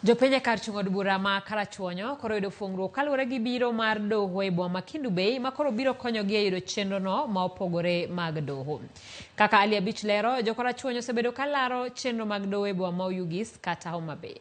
Jopiny e kar chung' od bura ma Karachuonyo koro yudo fuong'ruok kaluwore gi biro mar doho e boma ma Kendu Bay ma koro biro konyogi e yudo chenrono ma opogore mag doho. Kaka Ali Abich lero, jo Karachuonyo osebedo ka laro chenro mag doho e boma ma Oyugis kata Homa Bay.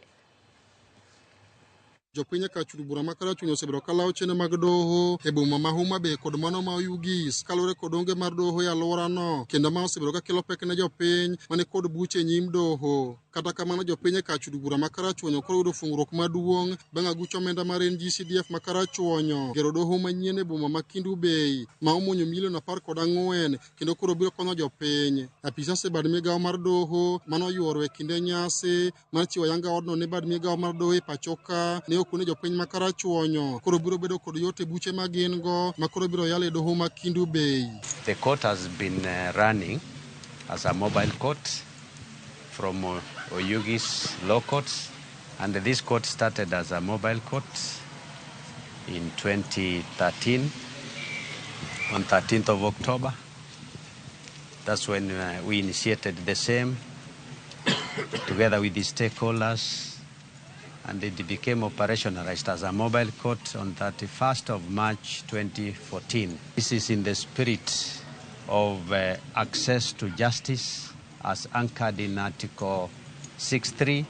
Jopiny e kar chung' bura ma Karachuonyo osebedo ka lawo chenro mag doho e boma ma Homa Bay kod mano ma Oyugis kaluwore kod onge mar doho e alworano kendo ma osebedo ka kelo pek ne jopiny mani kod buche e nyim doho. Kata kamano jopiny e kar chud bura ma Karachuonyo koro yudo fungruok maduong' bang' aguch omenda mar NGCDF ma Karachuonyo gero doho manyien e boma ma Kendu Bay ma omuonyo milion 14 kendo koro biro konyo jopiny. Apisas e bad migawo mar doho mano oyuoro e kinde nyasi mar chiwo ayanga odno ne bad migawo mar doho e pachoka ne okone jopiny ma Karachuonyo koro biro bedo kod yot e buche ma gin go ma koro biro yalo e doho ma Kendu Bay. The court has been running as a mobile court from Oyugis Law Courts, and this court started as a mobile court in 2013, on 13th of October. That's when we initiated the same together with the stakeholders, and it became operationalized as a mobile court on 31st of March 2014. This is in the spirit of access to justice as anchored in Article 6.3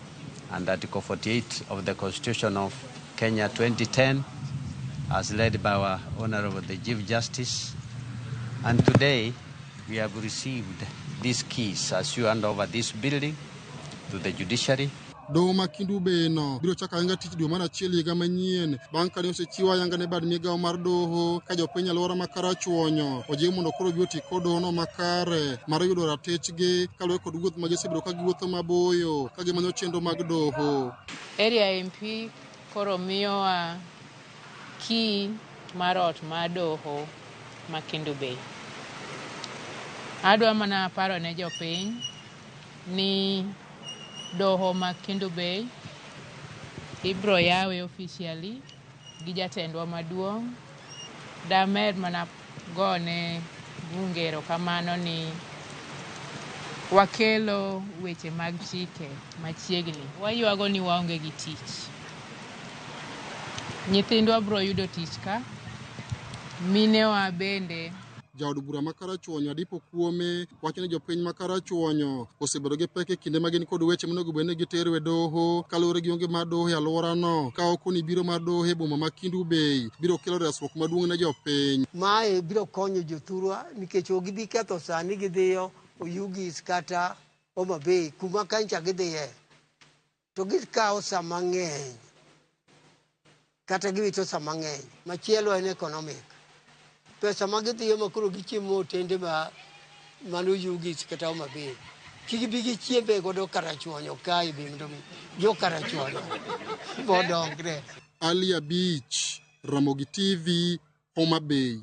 and Article 48 of the Constitution of Kenya 2010, as led by our Honorable the Chief Justice. And today we have received these keys as you hand over this building to the judiciary. Doho ma Kendu Bay no biro chako ayanga tich dwe mar achiel higa manyien bang' kane osechiwo ayanga ne bad migawo mar doho ka jopiny alwora ma Karachuonyo ojiw mondo koro obi oti kod dohono makare mar yudo ratichgi kaluwore kod wuoth ma gisebedo ka giwuotho maboyo ka gimanyo chenro mag doho. Area MP koro miyowa key mar ot mar doho ma Kendu Bay. Adwa mana paro ne jopiny ni doho ma Kendu Bay ibro yawe officially gi jatendwa maduong'. Damed mana gone bunge erokamano ni wakelo weche mag chike machiegni. Waywago ni waonge gi tich. Nyithindwa bro yudo tich ka, minewa bende. Jaod bura ma Karachuonyo Adipo Kuome wacho ni jopiny ma Karachuonyo osebedo gi pek e kinde ma gin kod weche monego bed ni gitero e doho kaluwore gi onge mar doho e alworano ka ok ni biro mar doho e boma ma Kendu Bay biro kelo resruok maduong' ne jopiny. Mae biro konyo jothurwa nikech ok gibi ketho sani gidhiyo Oyugis kata Homa Bay kuma kancha gidhiye to gikawo sa mang'eny kata giwito sa mang'eny. Machielo en economic. Pesa ma gidhiyo ma koro gichiemo otende ma mano Oyugis kata Homa Bay. Kik bi gichiembe godo Karachuonyo kae be mondo mi jo Karachuonyo bodongre. Ali Abich, Ramogi TV, Homa Bay.